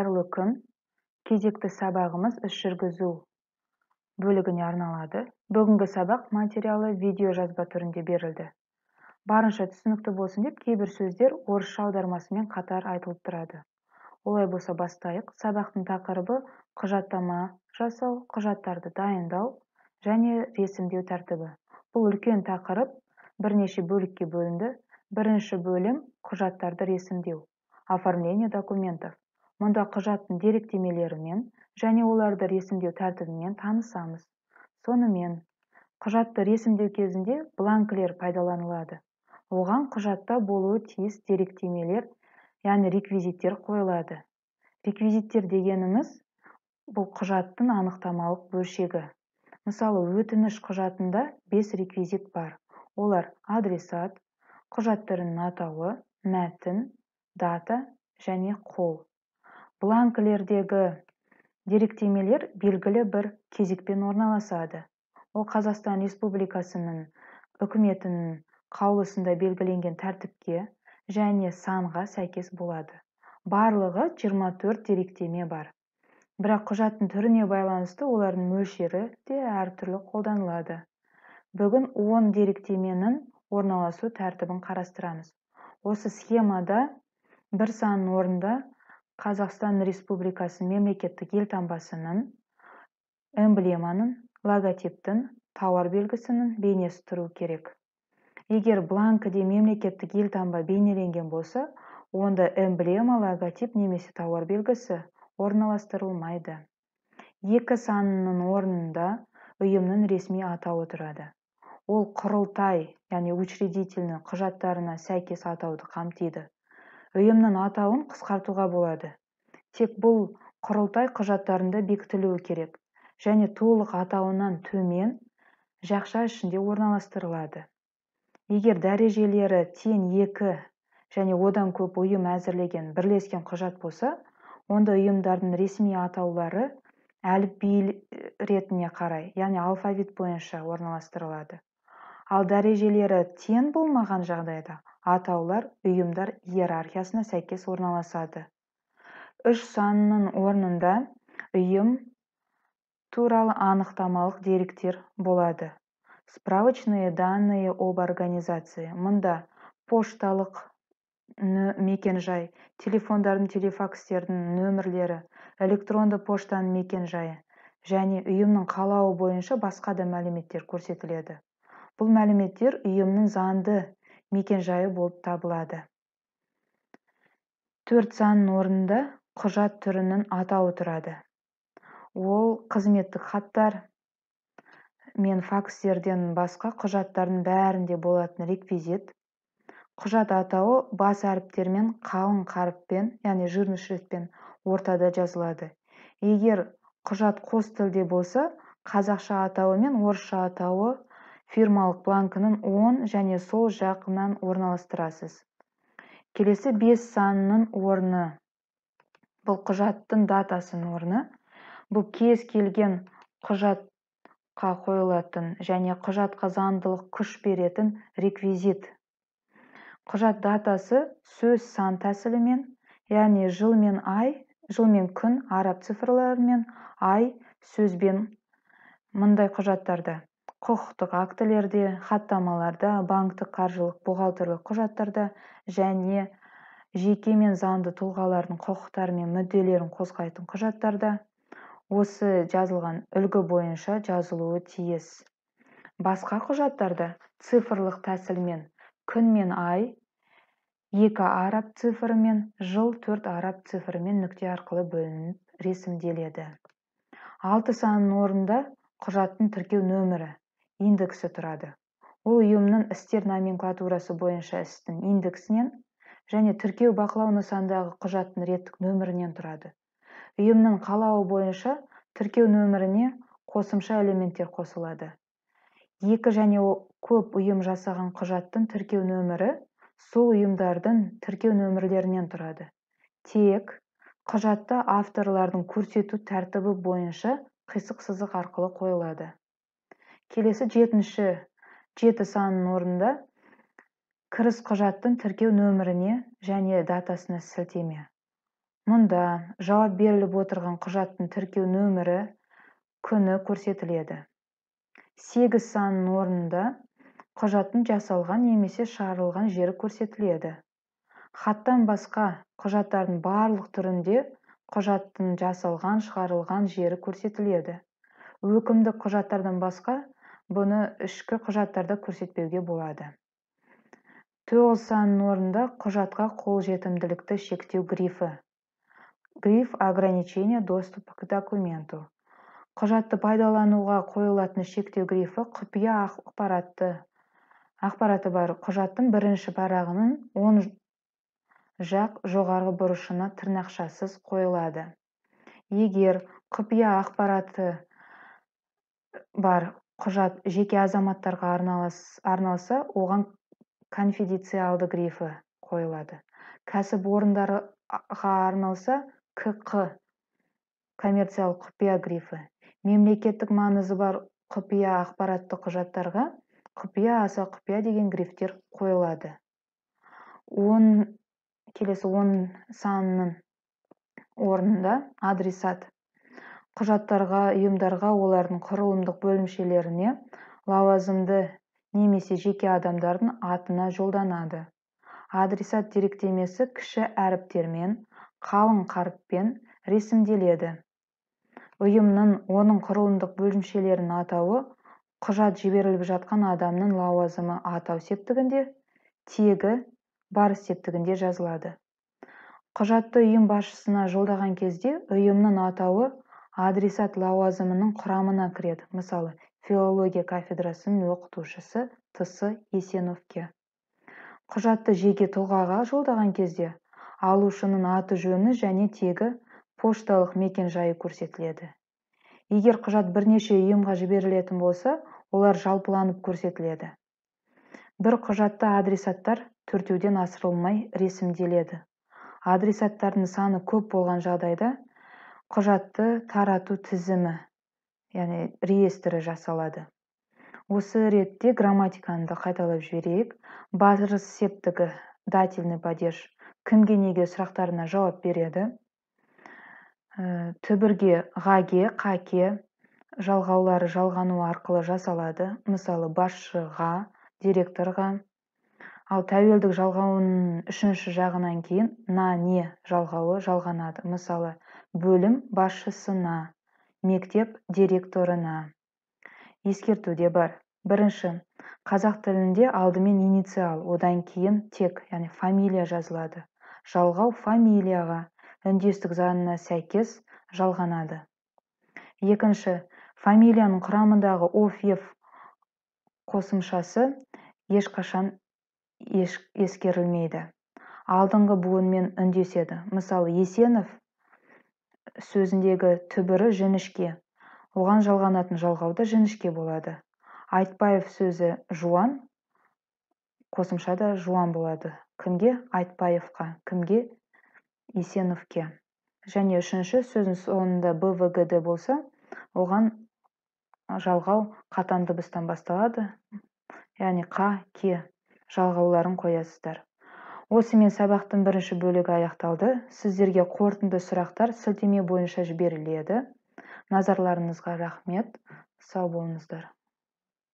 Қайырлы күн! Кезекті сабағымыз іс жүргізу бөлігіне арналады. Бүгінгі сабақ материалы видео жазба түрінде берілді. Барынша түсінікті болсын деп кейбір сөздер орысша аудармасымен қатар айтылып тұрады. Олай болса, бастайық. Сабақтың тақырыбы: құжаттама жасау, құжаттарды дайындау және ресімдеу тәртібі. Бұл үлкен тақырып бірнеше бөлікке бөлінді. Бірінші бөлім: құжаттарды ресімдеу, оформление документов. Мұнда құжаттың деректемелерімен және оларды ресімдеу тәртібімен танысамыз. Сонымен, құжатты ресімдеу кезінде бланкілер пайдаланылады. Оған құжатта болуы тиіс деректемелер, яғни реквизиттер қойылады. Реквизиттер дегеніміз – бұл құжаттың анықтамалық бөлшегі. Мысалы, өтініш құжатында бес реквизит бар. Олар: адресат, құжат түрінің атауы, мәтін, дата және қол. Бланкілердегі деректемелер белгілі бір кезекпен орналасады. Ол Қазақстан Республикасының Үкіметінің қаулысында белгіленген тәртіпке және санға сәйкес болады. Барлығы 24 деректеме бар, бірақ құжаттың түріне байланысты олардың мөлшері де әртүрлі қолданылады. Бүгін 10 деректеменің орналасу тәртібін қарастырамыз. Осы схемада бір санның орнында Қазақстан Республикасы мемлекеттік елтаңбасының, эмблеманың, логотиптің, тауар белгісінің бейнесі тұру керек. Егер бланкіде мемлекеттік елтаңба бейнеленген болса, онда эмблема, логотип немесе тауар белгісі орналастырылмайды. Екі санының орнында ұйымның ресми атауы тұрады. Ол құрылтай, яғни учредительный құжаттарына сәйкес атауды қамтиды. Ұйымның атауын қысқартуға болады. Тек бұл құрылтай құжаттарында бекітілуі керек және толық атауынан төмен жақша ішінде орналастырылады. Егер дәрежелері тең екі және одан көп ұйым әзірлеген бірлескен құжат болса, онда ұйымдардың ресми атаулары әліпби ретіне қарай, яғни алфавит бойынша орналастырылады. Ал дәрежелері тең болмаған жағдайда атаулар ұйымдар иерархиясына сәйкес орналасады. Үш санының орнында ұйым туралы анықтамалық деректер болады, справочные данные об организации. Мұнда пошталық мекен-жай, телефондардың, телефакстердің нөмірлері, электронды поштаның мекен-жайы және ұйымның қалауы бойынша басқа да мәліметтер көрсетіледі. Бұл мәліметтер ұйымның заңды мекен-жайы болып табылады. Төрт санның орнында құжат түрінің атауы тұрады. Ол қызметтік хаттар мен факстерден басқа құжаттардың бәрінде болатын реквизит. Құжат атауы бас әріптермен, қалың қаріппен, яғни жирный шрифтпен ортада жазылады. Егер құжат қос тілде болса, қазақша атауы мен орысша атауы фирмалық бланкінің оң және сол жағынан орналастырасыз. Келесі бес санының орны – бұл құжаттың датасының орны. Бұл кез келген құжатқа қойылатын және құжатқа заңдылық күш беретін реквизит. Құжат датасы сөз сан тәсілімен, яғни жыл мен ай, жыл мен күн араб цифрларымен, ай сөзбен. Мұндай құжаттарда, құқықтық актілерде, хаттамаларда, банктік, қаржылық, бухгалтерлік құжаттарда және жеке мен заңды тұлғалардың құқықтары мен мүдделерін қозғайтын құжаттарда осы жазылған үлгі бойынша жазылуы тиіс. Басқа құжаттарда цифрлық тәсілмен: күн мен ай екі араб цифрымен, жыл төрт араб цифрымен нүкте арқылы бөлініп ресімделеді. Алты санның орнында құжаттың тіркеу нөмірі, индексі тұрады. Ол ұйымның істер номенклатурасы бойынша істің индексінен және тіркеу бақылау нысандағы құжаттың реттік нөмірінен тұрады. Ұйымның қалауы бойынша тіркеу нөміріне қосымша элементтер қосылады. Екі және көп ұйым жасаған құжаттың тіркеу нөмірі сол ұйымдардың тіркеу нөмірлерінен тұрады. Тек құжатта авторлардың көрсету тәртібі бойынша қисық сызық арқылы қойылады. Келесі жетінші, жеті санның орнында кіріс құжаттың тіркеу нөміріне және датасына сілтеме. Мұнда жауап беріліп отырған құжаттың тіркеу нөмірі, күні көрсетіледі. 8 санының орнында құжаттың жасалған немесе шығарылған жері көрсетіледі. Хаттан басқа құжаттардың барлық түрінде құжаттың жасалған, шығарылған жері көрсетіледі. Өкімдік құжаттардан басқа бұны ішкі құжаттарда көрсетпеуге болады. 9 санының орнында құжатқа қолжетімділікті шектеу грифі. Гриф ограничения доступа к документу. Құжатты пайдалануға қойылатын шектеу грифі құпия ақпараты бар құжаттың бірінші парағының оң жақ жоғарғы бұрышына тырнақшасыз қойылады. Егер құпия ақпараты бар құжат жеке азаматтарға арналса, оған конфиденциалды грифі қойылады. Кәсіпорындарға арналса, КҚ коммерциялық құпия грифі. Мемлекеттік маңызы бар құпия ақпаратты құжаттарға құпия, аса құпия деген грифтер қойылады. Келесі 10 санының орнында адресат. Құжаттарға, ұйымдарға, олардың құрылымдық бөлімшелеріне, лауазымды немесе жеке адамдардың атына жолданады. Адресат деректемесі кіші әріптермен, қалың қаріппен ресімделеді. Ұйымның, оның құрылымдық бөлімшелерінің атауы құжат жіберіліп жатқан адамның лауазымы атау септігінде, тегі барыс септігінде жазылады. Құжатты ұйым басшысына жолдаған кезде ұйымның атауы адресат лауазымының құрамына кіреді. Мысалы, филология кафедрасының оқытушысы Т.С. Есеновке. Құжатты жеке тұлғаға жолдаған кезде алушының аты-жөні және тегі, пошталық мекен-жайы көрсетіледі. Егер құжат бірнеше ұйымға жіберілетін болса, олар жалпыланып көрсетіледі. Бір құжатта адресаттар 4-ден асырылмай ресімделеді. Адресаттардың саны көп болған жағдайда құжатты тарату тізімі, яғни реестрі жасалады. Осы ретте грамматиканы да қайталап жіберейік. Барыс септігі, дательный падеж, кімге неге сұрақтарына жауап береді. Түбірге ғаге, қаке жалғаулары жалғану арқылы жасалады. Мысалы, басшыға, директорға. Ал тәуелдік жалғауының үшінші жағынан кейін на, не жалғауы жалғанады. Мысалы, бөлім басшысына, мектеп директорына. Ескерту де бар. Бірінші, қазақ тілінде алдымен инициал, одан кейін тек, яғни фамилия жазылады. Жалғау фамилияға, үндестік заңына сәйкес жалғанады. Екінші, фамилияның құрамындағы ов, ев қосымшасы ешқашан ескерілмейді. Алдыңғы буынмен үндеседі. Мысалы, Есенов сөзіндегі түбірі жіңішке, оған жалғанатын жалғау да жіңішке болады. Айтбаев сөзі жуан, қосымша да жуан болады. Кімге? Айтбаевқа. Кімге? Есеновке. Және үшінші, сөздің соңында Б, В, Г, Д болса, оған жалғау қатаң дыбыстан басталады. Яғни Қ, К жалғауларын қоясыздар. Осымен сабақтың бірінші бөлігі аяқталды. Сіздерге қорытынды сұрақтар сілтеме бойынша жіберіледі. Назарларыңызға рахмет. Сау болыңыздар.